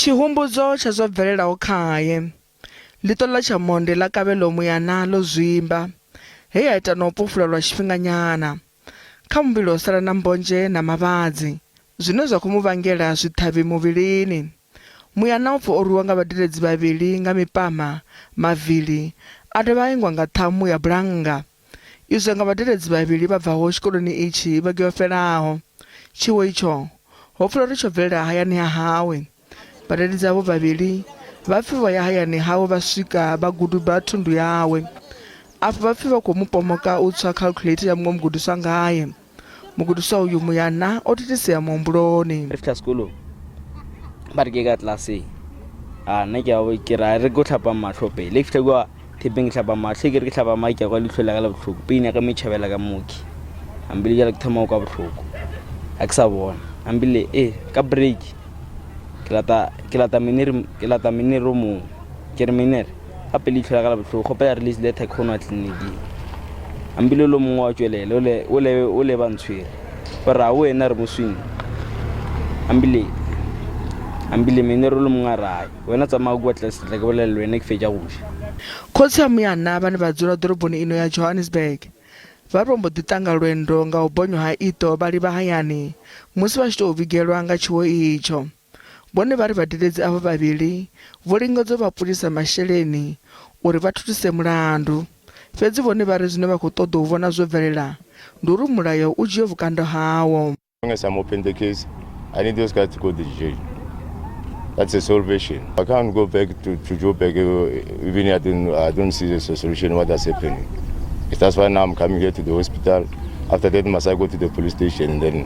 Tshihumbudzo tsha zwo bvelelaho khae. Ḽiṱo ḽa tsha monde ḽa Kabelo Muyana ḽo zwimba, he a ita na u pofula lwa tshifhinganyana. Kha muvhili ho sala na mbonzhe na mavhadzi, zwine zwa khou mu vhangela zwiṱhavhi muvhilini. Muyana u pfi o rwiwa nga vhadededzi vhavhili nga mipama, mavili, a dovha a ingwa nga ṱhamu ya bulannga. Izwo nga vhadededzi vhavhili vha bvaho tshikoloni itshi vhege yo fhelaho. Tshiwo itsho ho pfala uri tsho bvelela hayani ha hawe. Vhadededzi avho vhavhili vha pfi vho ya hayani hawe vha swika vha guduba thundu yawe. Afho vha pfi vha khou mu pomoka u tswa calculator ya muṅwe mugudiswa ngae. Mugudiswa uyu muyana o thithisea muhumbuloni. Re fihla sekolong ba re ke ka tlelaseng a nna ke a ke ra re ko tlhapa matlho pele ke fitlha kua thepeng ke tlhapa matlho ke re ke tlhapa matlho ke kwa leitlho la ka la botlhoko pain ya ka me tšhabela ka mooki ambile jale ke thoma go kwa botlhoko ga ke sa bona ambile e ka break ke lata ke lata menere ke lata menere o mongwe ke re menere gape leitlho la ka la botlhoko kgopela release letter ke kgone wa tleliniking ambile lo mongwe wa tswelela ole ole ole ba ntshwere ba re a wena re moswing ambile ambile menere lo mongwe a re wena tsamaya kua tlase tla ke bolela le wena ke fetša go ja. Khotsi a Muyana vhane vha dzula ḓoroboni ino ya Johannesburg vha ri vho mbo ḓi tanga lwendo nga u bonywa ha iṱo vha livha hayani musi vha tshi tou vhigelwa nga tshiwo itsho. Vhone vha ri vhadededzi avho vhavhili vho lingedza u vha pulisa masheleni uri vha thuthise mulandu. Fhedzi vhone vha ri zwine vha khou ṱoḓa u vhona zwo bvelela ndi uri mulayo u dzhie vhukando hawo. Long as I'm open the case, I need those guys to go to jail. That's a salvation. I can't go back to Joburg even I don't see the solution what is happening. That's why now I'm coming here to the hospital. After that, must I go to the police station and then,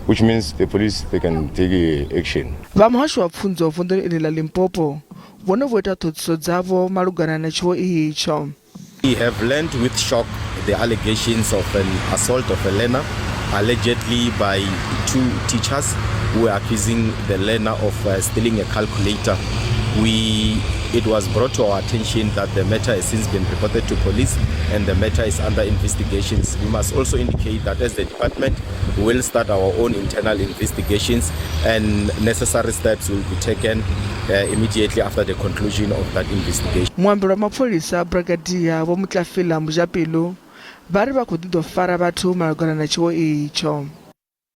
which means the police, they can take action. Vha muhasho wa pfunzo vunḓuni iḽi ḽa Limpopo vhone vho ita ṱhoḓisiso dzavho malugana na tshiwo itsho. We have learned with shock the allegations of an assault of a learner, allegedly by two teachers who were accusing the learner of stealing a calculator. It was brought to our attention that the matter has since been reported to police and the matter is under investigations. We must also indicate that as the department, we will start our own internal investigations and necessary steps will be taken immediately after the conclusion of that investigation. Muambeli wa mapholisa Brigadier Vho Mutlafila Mojapelo vha ri vha khou ḓi ḓo fara vhathu malugana na tshiwo itsho.